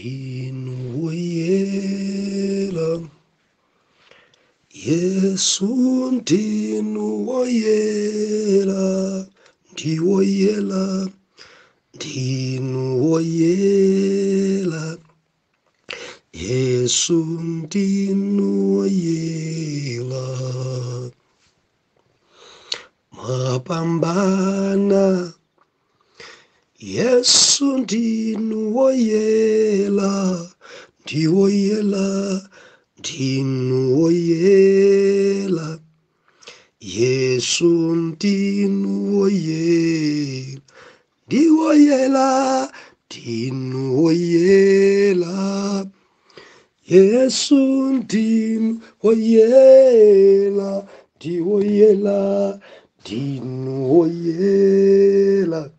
Ndinu woyera, Yesu ndinu woyera, ndi woyera, ndinu woyera, Yesu ndinu woyera. Mwapambana, Yesu ndinu woyera, ndi woyera, ndinu woyera, Yesu ndinu woyera, ndi woyera, ndinu woyera, Yesu ndinu woyera, ndi woyera, ndinu woyera,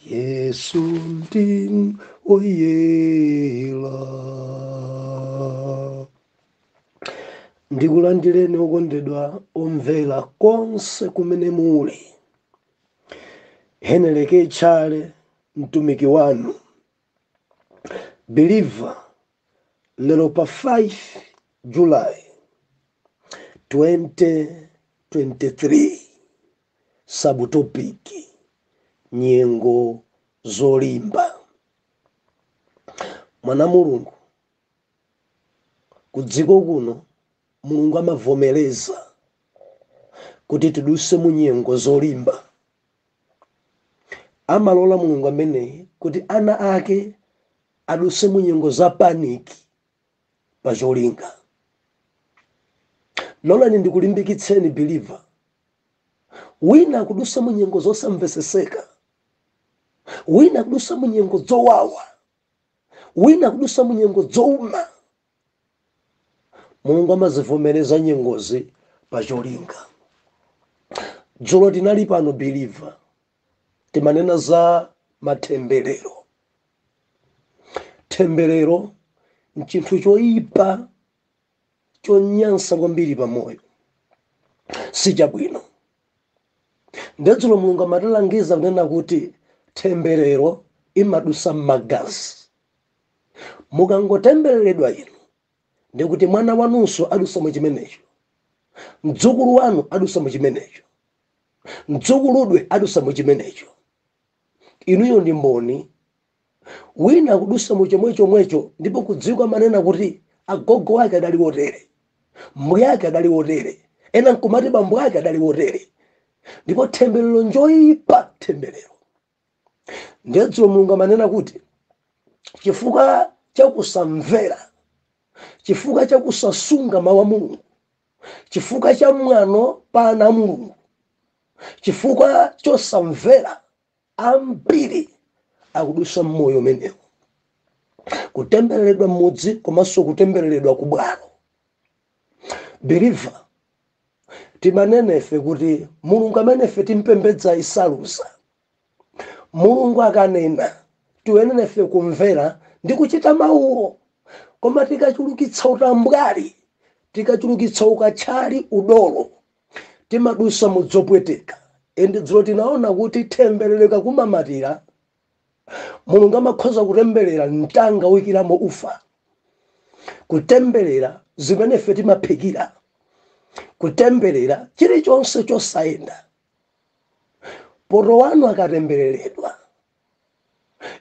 Yesu ndinu woyera. Ndikulandireni okondedwa omvera konse kumene muli. Heneleke Tchale, mtumiki wanu believer, lero pa 5 July 2023, subtopic nyengo zolimba. Mwana Mulungu, ku dziko kuno Mulungu amavomereza kuti tiduse mu nyengo zolimba. Amalola Mulungu ameneyi kuti ana ake aduse mu nyengo za panic pa cholinga. Lolani ndikulimbikitseni believer, wina akudusa mu nyengo zosamveseseka, wina akudusa mu nyengo zowawa, wina akudusa mu nyengo zouma. Mulungu amazivomereza nyengozi pa cholinga. Dzulo tinali pano believer, timanena za matemberero. Temberero nchinthu choyipa, chonyansa kwambiri pamoyo, si chabwino. Ndedzulo Mulungu amatilangiza kunena kuti temberero imadusa m'magazi. Mukangotembereredwa inu, ndikuti mwana wanunso adusa mu chimenecho, mdzukulu wanu adusa mu chimenecho, mdzukuludwe adusa mu chimenecho. Inuyo ndi mboni. Wina akudusa mu chomwechomwecho, ndipo kudziko amanena kuti agogo ake adali wotere, mbuye ake adali wotere, ena nkumati bambo ake adali wotere. Ndipo temberero njoyipa, temberero. Ndedzulo Mulungu amanena kuti chifukwa chakusamvera, chifukwa chakusasunga mawu a Mulungu, chifukwa cha mwano pa ana a Mulungu, chifukwa chosamvera, ambiri akudusa mmoyo umenewo, kutembereredwa m'mudzi komanso kutembereredwa ku bwalo. Believer, timanena ife kuti Mulungu amene ife timpembedza isaluza. Mulungu akanena, tiyenera ife kumvera ndi kuchita mawuwo. Koma tikachulukitsa utambwali, tikachulukitsa ukatchali, udolo, timadusa mudzopweteka. Ende dzulo tinaona kuti temberero kumamatira, Mulungu amakhoza kutemberera mtanga woyikiramo ufa, kutemberera zimene ife timaphikira, kutemberera chilichonse chosayenda. Poto wanu akatembereredwa,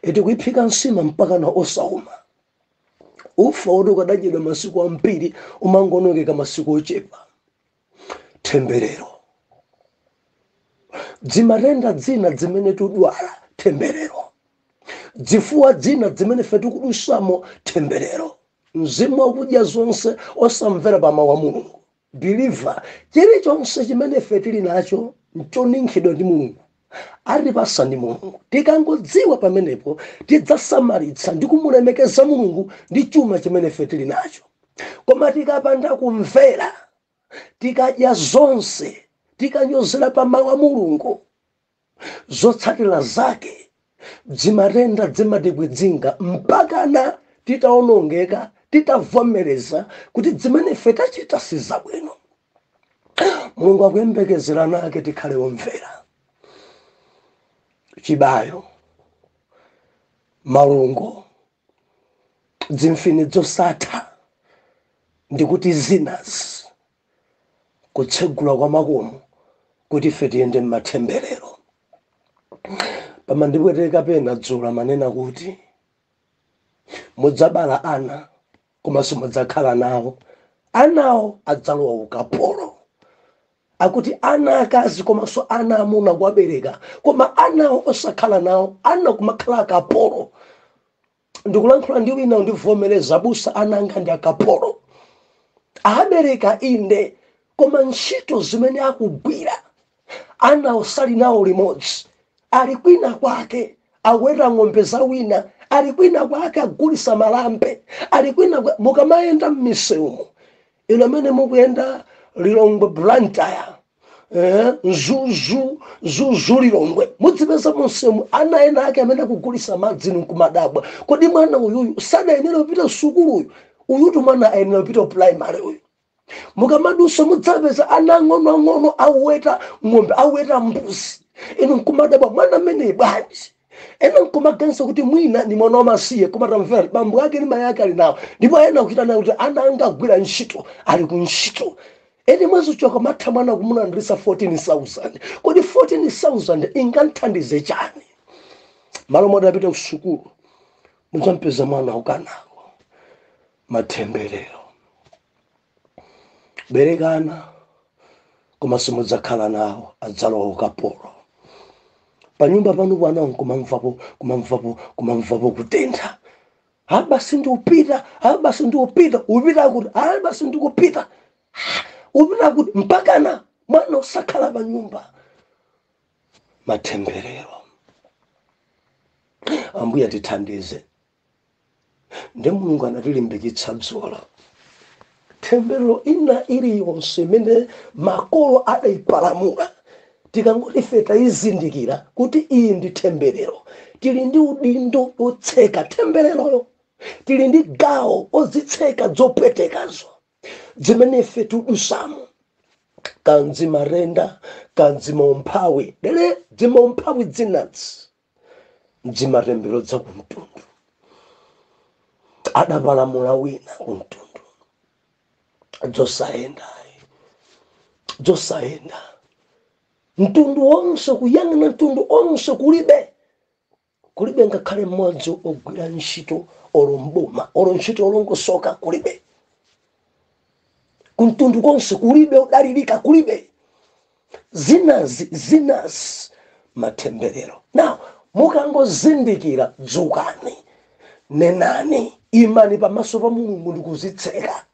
iti kuyiphika nsima mpaka na osauma. Ufa woti ukadadyedwa masiku ambiri umangonongeka masiku ochepa. Temberero. Dzimatenda dzina dzimene tudwala, temberero. Dzifuwa dzina dzimene ife tikudusamo, temberero. Mzimu wakudya zonse osamvera pa mawu a Mulungu. Believer, chilichonse chimene ife tili nacho nchoninkhidwa ndi Mulungu, atipasa ndi Mulungu. Tikangodziwa pamenepo, tidzasamalitsa ndi kumulemekeza Mulungu ndi chuma chimene ife tili nacho. Koma tikapanda kumvera, tikadya zonse, tikanyozera pa mawu a Mulungu, zotsatira zake dzimatenda dzimatigwidzinga mpakana titaonongeka, titavomereza kuti zimene ife tachita si zabwino. Mulungu akuyembekezera nake tikhale omvera. Chibayo, malungo, Dzimfini dzosatha, ndikuti zinazi kutsegula kwa makomo kuti ife tiyende m'matemberero. Pamandipweteka pena dzulo manena kuti mudzabala ana komanso mudzakhala nawo, anawo adzalowa ukapolo. Akuti ana akazi komanso ana amuna kuwabereka, koma anawo osakhala nawo, ana kumakhala akapolo. Ndikulankhula ndi wina, undivomereza busa, ana anga ndi akapolo. Abereka inde, koma ntchito zimene akugwira ana osali nawo limodzi, ali kwina kwake aweta ng'ombe za wina, ali kwina kwake agulisa malambe, ali kwina. Mukamayenda m'misewumo ino, amene mukuyenda Lilongwe Blantyre, Mzuzu, Mzuzu Lilongwe, mudzipeza monsemu ana ena ake amene akugulisa madzi. Nkumadabwa, kodi mwana uyuyu sadayenera kupita sukuluyu? Uyutu mwana ayenera kupita primary uyu. Mukamadusa mudzapeza ana ang'onoang'ono aweta ng'ombe, aweta mbuzi. Inu nkumadabwa, mwana ameneyi bwanji? Ena nkumaganiza kuti mwina ni mwana wamasiye, koma tamvera, bambo ake ndi mayi ake ali nawo. Ndipo ena akuchita nawo kuti ana anga agwira ntchito, ali ku ntchito. Eni mwezi uchoka matha mwana kumulandilisa 14,000. Kodi 14,000 inganthandize chani? Malo moti apite ku sukulu, mudzampeza mwana ukanako. Matemberero. Berekana koma simudzakhala nawo, adzalowa ukapolo. Panyumba panu bwana kumamvapo, kumamvapo, kumamvapo kutentha. Ha, basi ndiupita. Ha, basi ndiupita. Upita kuti? Ha, basi ndikupita. Ha, upita kuti? Mpakana mwana usakhala pa nyumba. Matemberero. Ambuye tithandize. Ndi Mulungu anatilimbikitsa dzulo, temberero ina iliyonse imene makolo adayipalamula, tikangoti ife tayizindikira kuti iyi ndi temberero, tili ndi udindo wotseka tembereroyo, tili ndi gawo ozitseka zopwetekazo zimene ife tikudusamo, kanzi marenda, kanzi maumphawi. Dere dzimaumphawi dzinadzi dzimatembero dzakumtundu, adapalamula wina kumtundu, dzosayenda, dzosayenda. Mtundu wonse kuyang'ana, mtundu onse kulibe, kulibe ngakhale mmodzi ogwira ntchito, olo mboma, olo ntchito olongosoka kulibe. Kumtundu konse kulibe udalirika, kulibe. Zinazi, zinazi matemberero. Now mukangozindikira, dzukani, nenani, imani pamaso pa Mulungu ndikuzitseka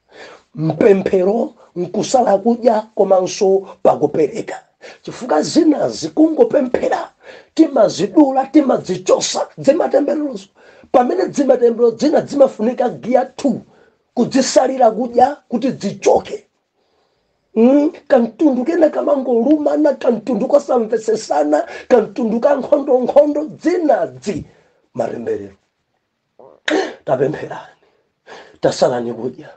mpemphero, nkusala kudya komanso pakupereka, chifukwa zinazi kungopemphera timazidula, timazichosa zimatembererozo, pamene zimatemberero zina zimafunika gear 2, kudzisalira kudya kuti zichoke. Kamtundu kena kamangolumana, kamtundu kosamvesesana, kamtundu ka nkhondonkhondo, dzinadzi matemberero. Tapempherani, tasalani kudya,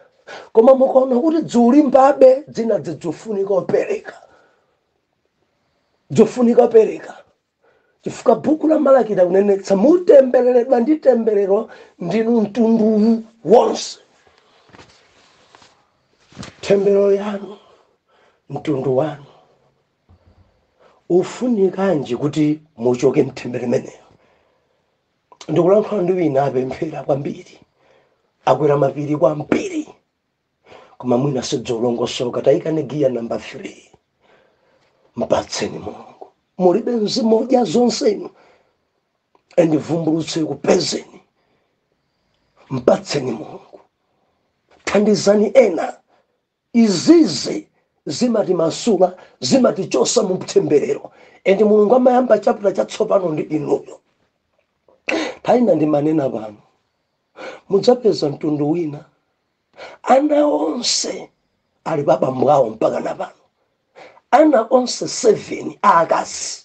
koma mukaona kuti dziulimbabe, dzinadzi dzofunika opereka, dzofunika opereka, chifukwa bhuku la Malaki kunenetsa mutembereredwa ndi temberero ndinu mtundu wonse. Temberero yanu, mtundu wanu ufunikanji kuti muchoke mtemberero imeneyo? Ndikulankhula ndi wina, apemphera kwambiri, akwera mapiri kwambiri, koma mwina sidzolongosoka. Tayikani giya namba 3, mpatseni Mulungu. Mulibe mzimu odya zonse inu, endivumbulutse kupezeni. Mpatseni Mulungu, thandizani ena. Izizi zimatimasula, zimatichosa mu mtemberero, and Mulungu amayamba chapter chatsopano ndi inuyo. Taina ndimanena pano, mudzapeza mtundu wina ana onse ali pa abambo awo mpaka na pano, ana onse 7 aakazi.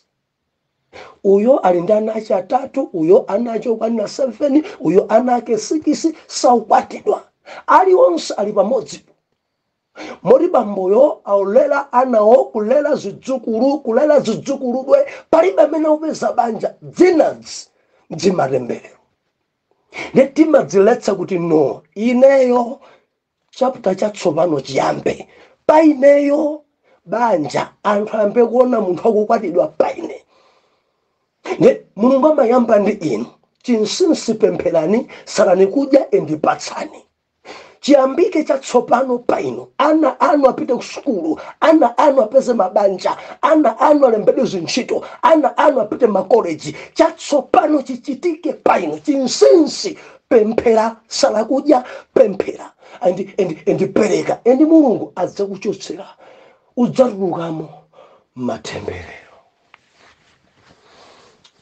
Uyo ali ndi ana ache atatu, uyo ana ache okwanira 7, uyo ana ake 6, saukwatidwa, aliwonse ali pamodzipo. Moti bamboyo aulera anawo, kulera zidzukulu, kulera zidzukuludwe, palibe amene upeza banja. Dzinadzi dzimatemberero. Ndiye timadziletsa kuti no, ineyo chapter chatsopano chiyambe pa ineyo, banja anthu ayambe kuona munthu akukwatidwa pa ine. Ndiye Mulungu amayamba ndi inu. Chinsinsi, pempherani, salani kudya, endipatsani chiyambike chatsopano pa inu. Ana anu apite ku sukulu, ana anu apeze mabanja, ana anu alembedwe zintchito, ana anu apite makoleji. Chatsopano chichitike pa inu. Chinsinsi, pemphera, sala kudya, pemphera and pereka, and Mulungu adzakuchotsera, udzatulukamo matemberero.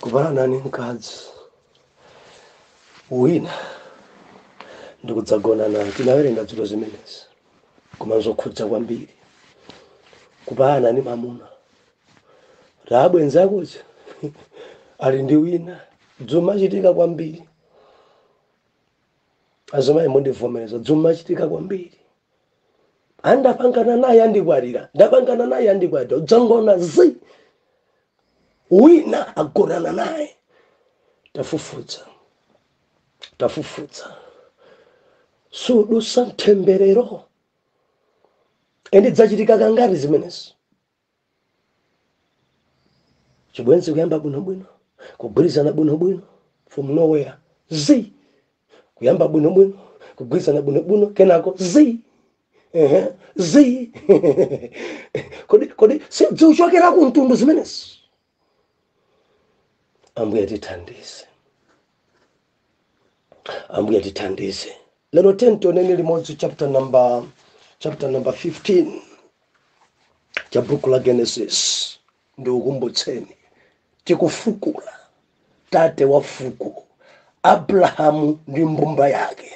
Kupalana ni mkazi wina ndikudzagona naye, tinawerenga dzulo zimenezi, koma nzokhudza kwambiri. Kupalana ni mamuna, rabwenzakocha ali ndi wina, dzumachitika kwambiri. Azimayi, mundivomereza, dzumachitika kwambiri. Andapangana naye andikwatira, ndapangana naye andikwatira, udzangona zi wina agonana naye. Tafufudza, tafufudza, sudusa mtemberero. And dzachitika kangati zimenezi? Chibwenzi kuyamba bwinobwino, kugwirizana bwinobwino, from nowhere zi kuyamba bwinobwino, kugwirizana bwinobwino, kenako zi, ehe, zi. Kodi sidziuchokera ku mtundu zimenezi? Ambuye tithandize, Ambuye tithandize. Lero tioneni limodzi chapter number 15 cha buku la Genesis. Ndikukumbutseni, tikufukula tate wa fuko Abrahamu ndi mbumba yake.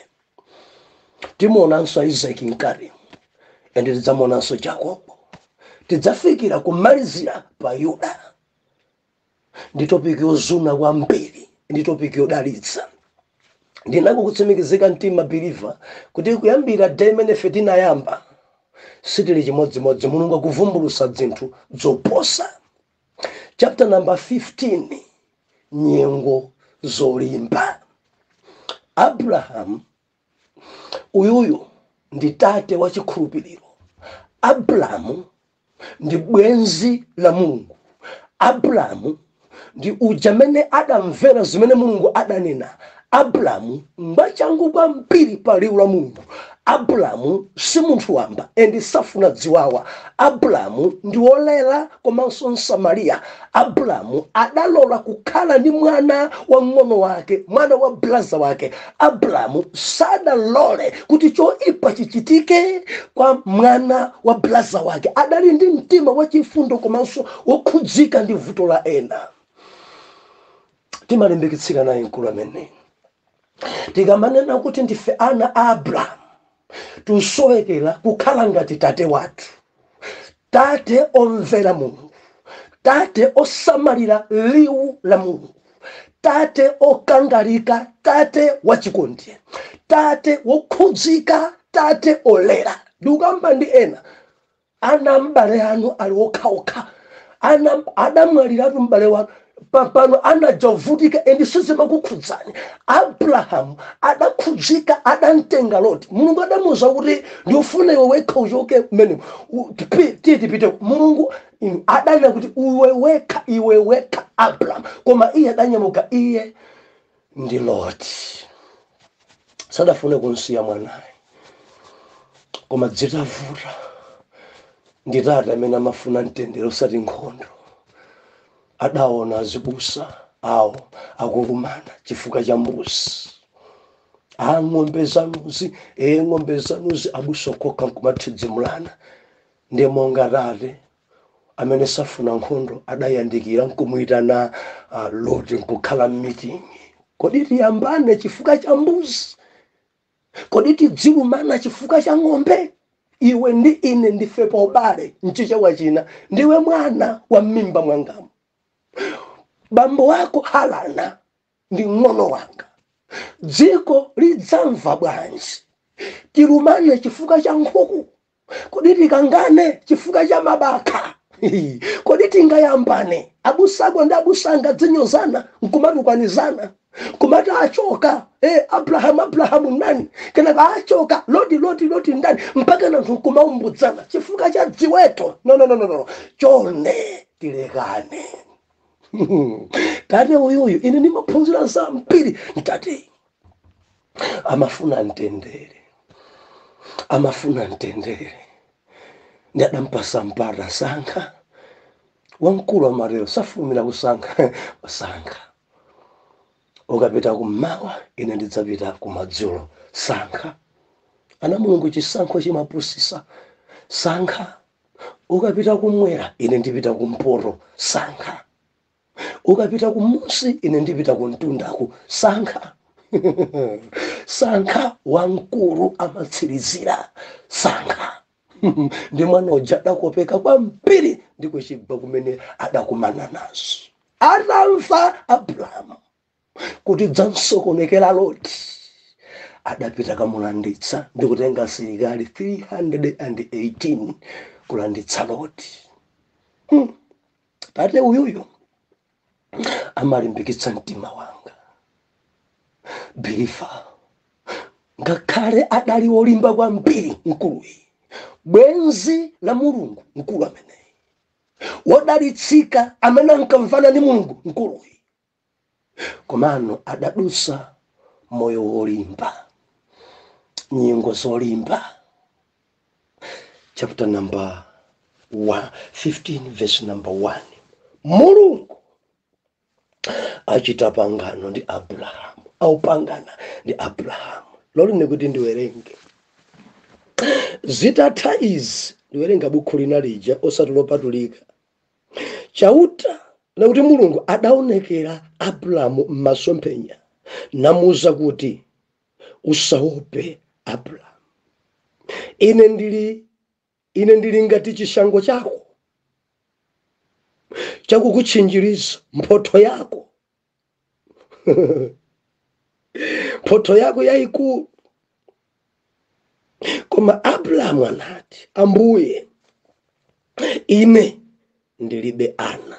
Timuonanso Isaki mkati, and tidzamuonanso Jacobo. Tidzafikira kumalizira pa Yuda. Ndi topic yozuna kwambiri, ndi topic yodalitsa. Ndinako kutsimikizika mtima, believer, kuti kuyambira day imene ife tinayamba sitili chimodzimodzi. Mulungu akuvumbulusa zinthu zoposa. Chapter number 15, nyengo zolimba. Abrahamu uyuyu ndi tate wa chikhulupiriro. Abrahamu ndi bwenzi la Mulungu. Abrahamu ndi uja amene adamvera zimene Mulungu adanena. Abrahamu ngwachangu kwambiri pa liwu la Mulungu. Abrahamu si munthu wamba and safuna dziwawa. Abrahamu ndi wolera komanso Msamariya. Abrahamu adalola kukhala ndi mwana wa mng'ono wake, mwana wa brother wake. Abrahamu sadalole kuti choipa chichitike kwa mwana wa brother wake. Adali ndi mtima wachifundo komanso wokhudzika ndi vuto la ena. Timalimbikitsika naye mkulu amene tikamanena kuti ndife ana a Abrahamu, tusowekera kukhala ngati tate wathu, tate omvera Mulungu, tate osamalira liwu la Mulungu, tate okangalika, tate wachikondi, tate wokhudzika, tate olera. Ndikukamba ndi ena ana m'bale anu ali okhaokha, ana adamwaliratu m'bale wanu, pano anajavutika and sizimakukhudzani. Abrahamu adakhudzika, adamtenga Loti. Mulungu adamuwuza kuti ndifuna iwe wekha uchoke mmene tiye tipite. Mulungu inu adanena kuti iwe wekha, iwe wekha Abrahamu, koma iye adanyamuka, iye ndi Loti. Sadafune kunsiya mwanaye, koma dzitavuta ndi tata amene amafuna mtendere osati nkhondo. Adaona azibusa awo akulumana chifukwa cha mbuzi. A ng'ombe zanuzi, e ng'ombe zanuzi, abusa okhoka nkumathidzimulana. Ndiye monga tate amene safuna nkhondo adayandikira nkumuyitana Loti nkukhala mmeeting. Kodi tiyambane chifukwa cha mbuzi? Kodi tidzilumana chifukwa cha ng'ombe? Iwe ndi ine ndife pobale. Mchichewa china, ndiwe mwana wa m'mimba mwangamo, bambo wako Halana ndi ng'ono wanga. Dziko lidzamva bwanji? Tilumane chifukwa cha nkhuku? Kodi tikangane chifukwa cha mabaka? Kodi tingayambane abusako ndi abusanga dzinyozana, nkumatukwanizana, nkumati achoka Abrahamu, Abrahamu ndani, kenaka achoka Loti, Loti, Loti ndani, mpaka nanthu nkumaumbudzana chifukwa cha dziweto? No, no, no, no, no. Chonde tilekane. Tate uyuyu ine ndimaphunzira zambiri. Tate amafuna mtendere, amafuna mtendere, ndi adampasa mpata, sankha. Wamkulu amatero, safumira kusankha. Sankha, ukapita kummawa, ine ndidzapita kumadzulo. Sankha. Ana Mulungu, chisankho chimapusisa. Sankha, ukapita kumwera, ine ndipita kumpoto. Sankha, ukapita kumusi, ine ndipita kumtundaku. Sankha, sankha. Wamkulu amatsirizira. Sankha. Ndi mwana uja adakopeka kwambiri ndi kuchigwa kumene adakumana nazo. Atamva Abrahamu kuti dzamsokonekera Loti, adapita kamulanditsa ndi kutenga asilikali 318 kulanditsa Loti. Tate uyuyu amalimbikitsa mtima wanga, believer. Ngakhale adali wolimba kwambiri mkuluyi, bwenzi la Mulungu mkulu ameneyi, wodalitsika amene ankamvana ndi Mulungu mkuluyi, komano adadusa moyo wolimba, nyengo zolimba. Chapter number 1, 15 verse number 1, Mulungu achita pangano ndi Abrahamu, aupangana ndi Abrahamu. Lero nikuti ndiwerenge zitatha izi, ndiwerenga bukhu lina lija osati lopatulika. Chauta, nakuti Mulungu, adaonekera Abrahamu m'masomphenya namuwuza kuti, "Usaope, Abrahamu, ine ndili ngati chishango chako chakukutchinjiriza, mphotho yako, mphotho yako yayikulu." Koma Abrahamu anati, "Ambuye, ine ndilibe ana,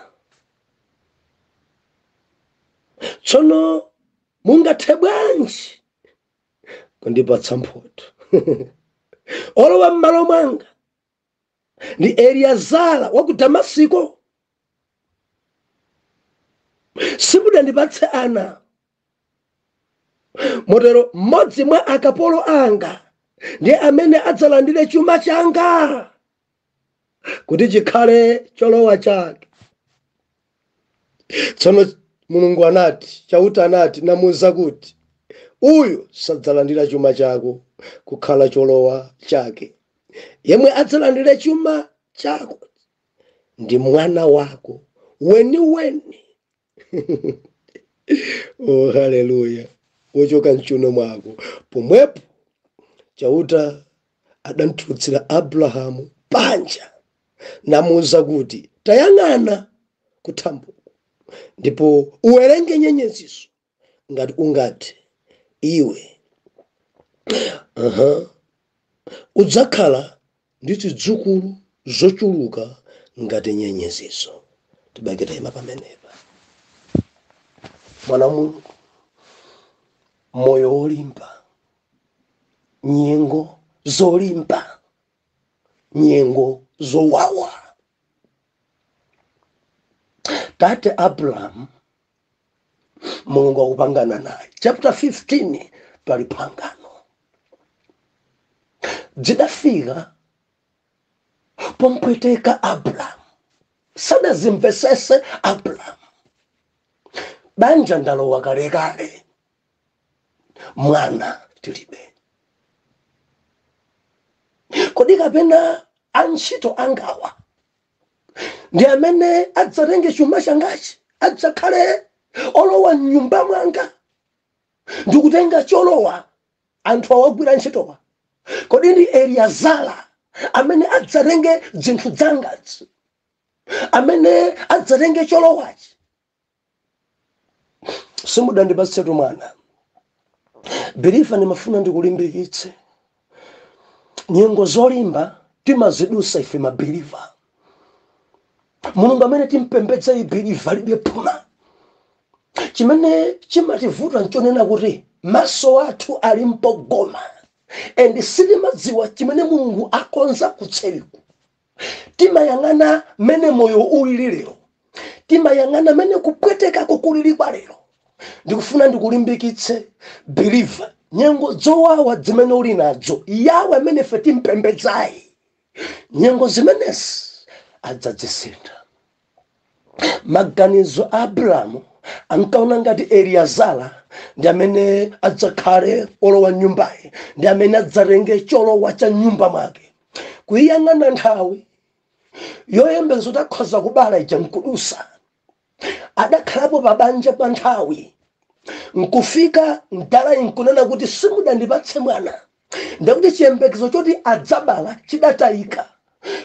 tsono mungathe bwanji kundipatsa mphotho? Olowa m'malo mwanga ndi Eliazara wa ku Damasiko. Simudandipatse ana, motero mmodzi mwa akapolo anga ndiye amene adzalandire chuma changa kuti chikhale cholowa chake." Tsono Mulungu anati, Chauta anati, namuwuza kuti, "Uyu sadzalandira chuma chako kukhala cholowa chake. Yemwe adzalandire chuma chako ndi mwana wako weniweni." Oh, haleluya! "Wochoka mchuno mwako." Pomwepo Chauta adamtulutsira Abrahamu panja namuwuza kuti, "Tayang'ana kuthambo ndipo uwerenge nyenyezizo ngati ungathe iwe. Udzakhala ndi zidzukulu zochuluka ngati nyenyezizo." Tibake tayima pamenepa. Mwana Mulungu, moyo wolimba, nyengo zolimba, nyengo zowawa. Tate Abrahamu, Mulungu akupangana naye. Chapter 15 pali pangano. Zidafika pompweteka Abrahamu, sadazimvesese Abrahamu. Banja ndalowa kalekale, mwana tilibe. Kodi kapena antchito angawa ndi amene adzatenge chuma changachi, adzakhale olowa mnyumba mwanga ndikutenga cholowa, anthu awagwira ntchitowa? Kodi ndi Eliazara amene adzatenge zinthu zangazi, amene adzatenge cholowachi? Simudandipatsetu mwana. Believer, ndimafuna ndikulimbikitse. Nyengo zolimba timazidusa ife ma believer. Mulungu amene timpembedza, believer, alibe phuma. Chimene chimativuta nchonena kuti maso athu ali mpogoma and sitimadziwa chimene Mulungu akonza kutseriku. Timayang'ana mene moyo ulili lero, timayang'ana mene kupwetekako kulili kwa lero. Ndikufuna ndikulimbikitse, believer, nyengo zowawa zimene uli nazo, Yawe amene ife timpembedzayi, nyengo zimenezi adzazisintha. Maganizo a Abrahamu ankaona ngati Eliazara ndi amene adzakhale olowa nyumbayi, ndi amene adzatenge cholowa cha nyumba mwake. Kuyang'ana nthawi yoyembekeza kuti akhoza kubala ija nkudusa, adakhalapo pabanja pa nthawi, nkufika mdalayi nkunena kuti, "Simudandipatse mwana." Ndekuti chiyembekezo choti adzabala chidatayika.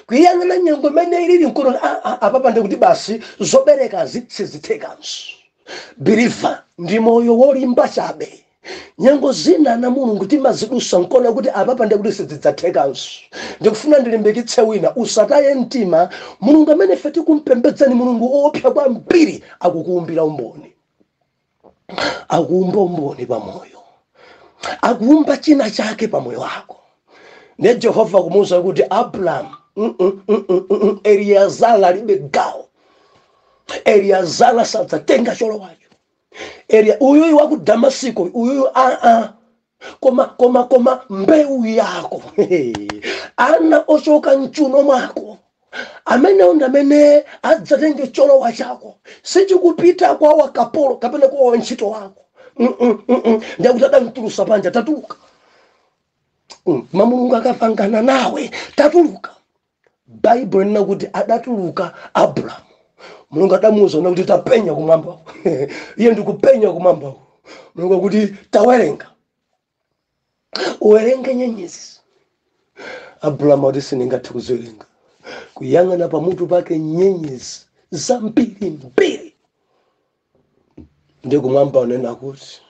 Kuyang'ana nyengo imene ilili nkuno, apapa ndikuti basi, zoberekazi sizithekanso. Believer, ndi moyo wolimba chabe. Nyengo zina na Mulungu timazidusa nkona kuti apapa ndikuti sizidzathekanso. Ndikufuna ndilimbikitse wina, usataye mtima. Mulungu amene ife tikumpembedzani, Mulungu woopsa kwambiri, akukuumbira umboni, akuumba umboni pamoyo, akuumba china chake pamoyo wako. Ndiye Jehova kumuwuza kuti, "Abrahamu, Eliazara alibe gawo. Eliazara sadzatenga cholowacho. Elia uyuyu wa ku Damasiko uyuyu, aa, koma mbewu yako, ana ochoka mchuno mwako, amenewo ndi amene adzatenge cholowa chako. Sichikupita kwa wakapolo kapena kwa wantchito wako." Ndiyakuti adamtulusa panja, "Tatuluka." Ma Mulungu akapangana nawe, "Tatuluka." Baibulo lina kuti adatuluka Abrahamu. Mulungu adamuwuza kuti, "Tapenya kumwamba." Iye ndikupenya kumwamba, Mulungu akuti, "Tawerenga, uwerenge nyenyezi." Abrahamu akuti, "Sindingathe kuziwerenga." Kuyang'ana pamutu pake nyenyezi zambirimbiri, ndi kumwamba unena kuti,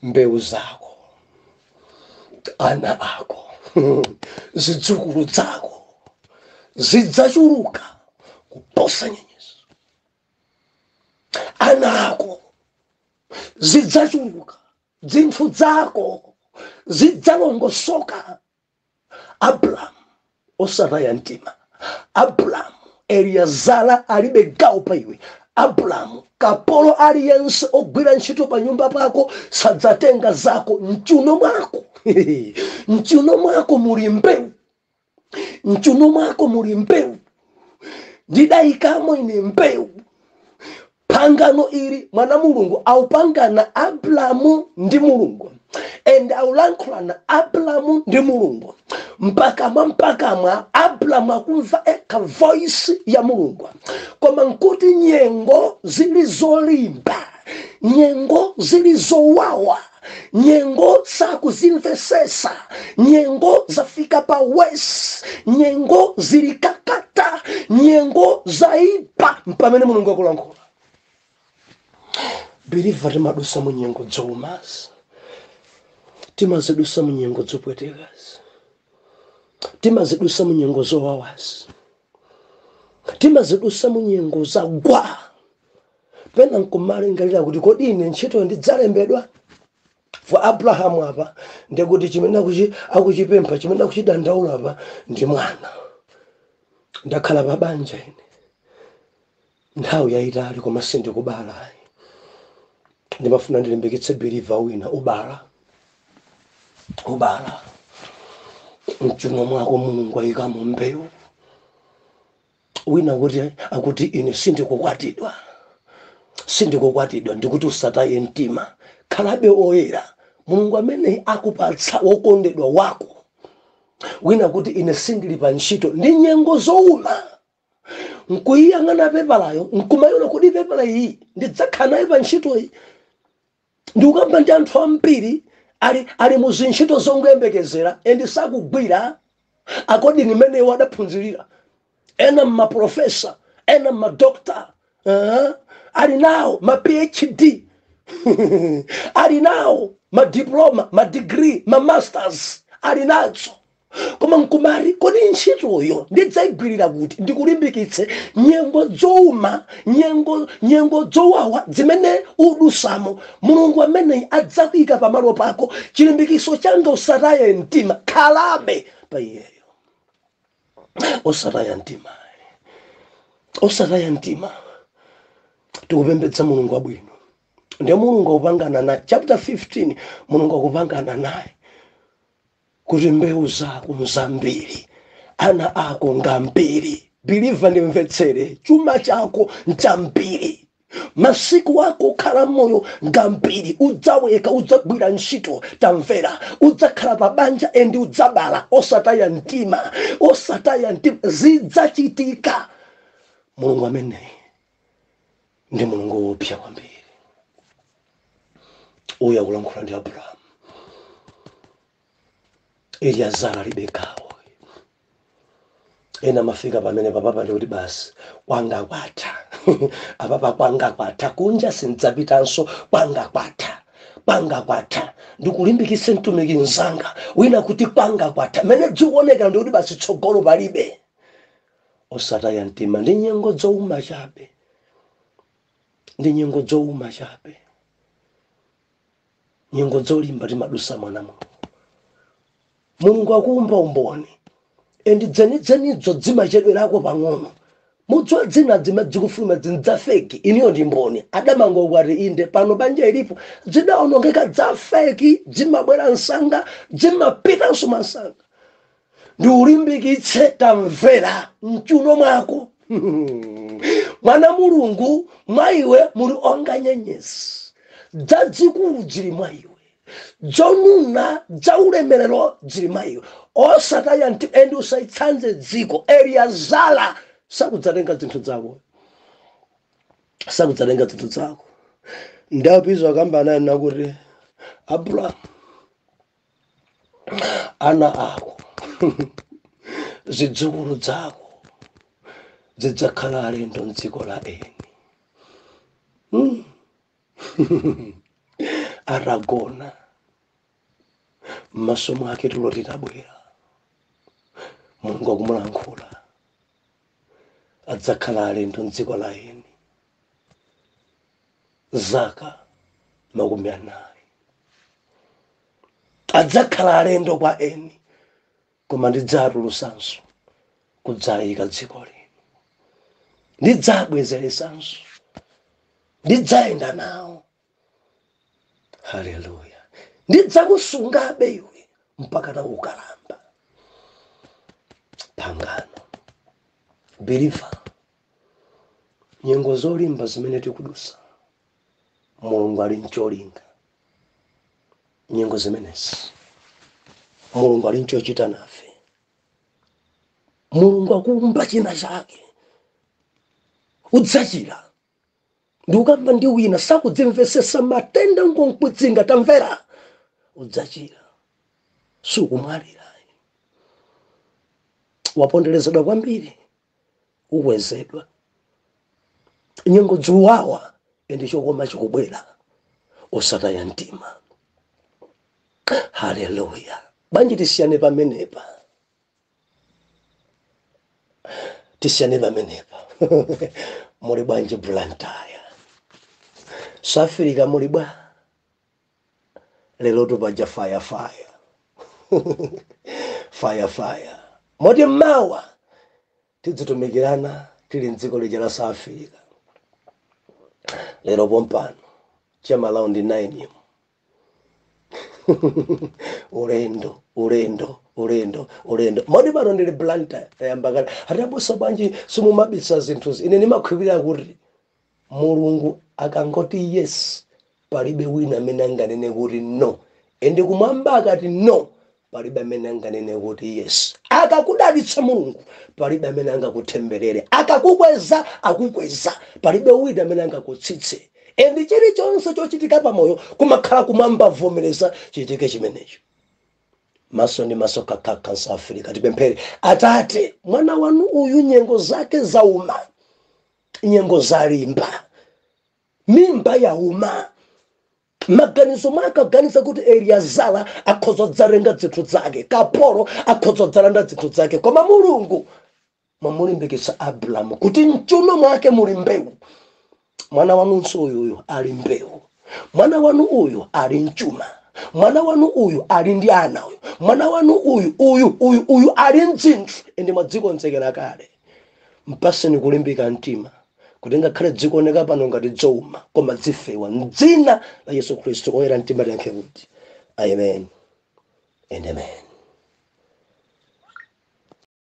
"Mbewu zako, ana ako, zidzukulu zako zidzachuluka kuposa nyenyezi. Ana ako zidzachuluka, zinthu zako zidzalongosoka. Abrahamu, osataya mtima. Abrahamu, Eliazara alibe gawo pa iwe. Abrahamu, kapolo aliyense ogwira ntchito pa nyumba pako sadzatenga zako. Mchuno mwako, mchuno mwako muli mbewu, mchuno mwako muli mbewu, ndidayikamo ine mbewu." Pangano ili, mwana Mulungu aupangana Abrahamu ndi Mulungu, and aulankhulana Abrahamu ndi Mulungu mpakamwa mpakamwa. Abrahamu akumva eka voice ya Mulungu, koma nkuti nyengo zili zolimba, nyengo zili zowawa, nyengo sakuzimvesesa, nyengo zafika pa worse, nyengo zili kakata, nyengo zaipa, mpamene Mulungu akulankhula. Believer, timadusa mu nyengo zoumazi, timazidusa mu nyengo zopwetekazi, timazidusa mu nyengo zowawazi, timazidusa mu nyengo zagwa. Pena nkumalingalira kuti, "Kodi ine ntchito ndidzalembedwa?" For Abrahamu apa ndikuti chimene akuchipempha, chimene akuchidandaula apa ndi mwana. "Ndakhala pa banja ine nthawi yayitali, koma sindikubala." Ndimafuna ndilimbikitse believer wina, ubala, ubala. Mchuno mwako Mulungu ayikamo mbewu. Wina kuti akuti, "Ine sindikukwatidwa, sindikukwatidwa." Ndikuti usataye mtima, khalabe oyera. Mulungu amene akupatsa wokondedwa wako. Wina kuti, "Ine sindili pa ntchito, ndi nyengo zowuma." Nkuyiyang'ana pepalayo, nkumayona kuti pepala iyi ndidzakhala nayo pa ntchitoyi. Ndikukamba ndi anthu ambiri ali mu zintchito zongoyembekezera and sakugwira according imene iwo adaphunzirira. Ena mmaprofesa, ena mmadokta, ali nawo ma PhD, ali nawo madiploma, madegree, mamasters ali nazo. Koma nkumati, kodi ntchitoyo ndidzayigwirira kuti? Ndikulimbikitse, nyengo zowuma, nyengo zowawa zimene udusamo, Mulungu ameneyi adzakuyika pamalo pako. Chilimbikiso changa, usataye mtima, khalabe pa iyeyo, osataya mtima, osataya mtima. Tikupembedza Mulungu wabwino. Ndiye Mulungu akupangana naye, chapter 15, Mulungu akupangana naye kuti mbewu zako nzambiri, ana ako ngambiri. Believer, ndimvetsere, chuma chako nchambiri, masiku ako okhala moyo ngambiri, udzaweka, udzagwira ntchito. Tamvera, udzakhala pa banja and udzabala. Osataya mtima, osataya mtima, zidzachitika. Mulungu ameneyi ndi Mulungu wopsa kwambiri. Uyu akulankhula ndi Abrahamu, Eliazara alibe gawo. Ena amafika pamene papapa ndikuti basi, kwanga kwatha apapa, kwanga kwatha, kunja sindidzapitanso, kwanga kwatha, kwanga kwatha. Ndikulimbikitse mtumiki mzanga wina kuti kwanga kwatha, mene dzikuoneka ndikuti basi, tsogolo palibe. Osataya mtima, ndi nyengo zowuma chabe, ndi nyengo zowuma chabe. Nyengo zolimba timadusa, mwana Mulungu. Mulungu akuumba umboni, and dzenidzenidzo dzimachedwerako pang'ono. Mudziwa dzina dzikufuluma dza fake. Iniyo ndi mboni, adamango kwati inde pano banja ilipo, zidaonongeka. Dza fake dzimabwera msanga, dzimapitanso masanga. Ndiulimbikitse, tamvera, mchuno mwako, mwana Mulungu, mwa iwe muli onga nyenyezi dzadzikulu zili mwa iwe, zonuna dzaulemerero zili mwa iwe. Osataya mtima and usayitsanze dziko. Eliazala sakudzatenga zinthu zako, sakudzatenga zinthu zako. Ndapizo akamba ananena kuti, "Abrahamu, ana ako, zidzukulu zako zidzakhala alendo mdziko la eni." Atagona, m'maso mwake tulo titabwera, Mulungu akumulankhula, adzakhala alendo mdziko la eni zaka 40, adzakhala alendo kwa eni, koma ndidzatulusanso kudzayika dziko lino, ndidzabwezeresanso, ndidzayenda nawo. Haleluya! Ndidzakusungabe iwe mpaka na ukalamba. Pangano. Believer, nyengo zolimba zimene tikudusa, Mulungu ali mcholinga. Nyengo zimenezi Mulungu ali nchochita nafe. Mulungu akuumba china chake, udzachira. Ndikukamba ndi wina sakudzimvesesa, matenda ngonkudzinga. Tamvera, udzachira, sukumwalira. Waponderezedwa kwambiri, ukwezedwa. Nyengo dzuwawa and chokoma chikubwera. Osataya mtima. Haleluya! Bwanji tisiyane pamenepa, tisiyane pamenepa. Muli bwanji Blantyre, South? Muli bwa? Lero tupaja fire, fire, fire, fire. Moti mawa tidzitumikirana tili mdziko lija la South Africa. Lero pompano chama round 9, ulendo, ulendo, ulendo, ulendo. Modi pano ndili Blantyre, tayamba kale. Atabusa, bwanji simumabisa zinthuzi? Ine ndimakhulupirira kuti Mulungu akangoti yes, palibe wina amene anganene kuti no. And kumwamba akati no, palibe amene anganene kuti yes. Akakudalitsa Mulungu, palibe amene angakutemberere. Akakukweza, akukweza, palibe wina amene angakutsitse. And chilichonse chochitika pamoyo kumakhala kumwamba vomereza chitike chimenecho. Maso ndi maso kakaka South Africa. Tipemphere. Atate, mwana wanu uyu nyengo zake zauma, nyengo zalimba, mimba yauma. Maganizo mwake aganiza kuti Eliazara akhoza kudzatenga zinthu zake, kapolo akhoza kudzalanda zinthu zake, koma Mulungu mwamulimbikitsa Abrahamu kuti mchuno mwake muli mbewu. Mwana wanunso uyuyu ali mbewu, mwana wanu uyu ali mchuma, mwana wanu uyu ali ndi ana, uyu mwana wanu uyu, uyu, uyu, uyu ali mdzinthu, ende mwadzikonzekera kale. Mpaseni kulimbika mtima kuti ngakhale dzikuoneka pano ngati dzouma, koma dzifewa mdzina la Yesu Khristu. Oyera mtima tiyankhe kuti amen and amen.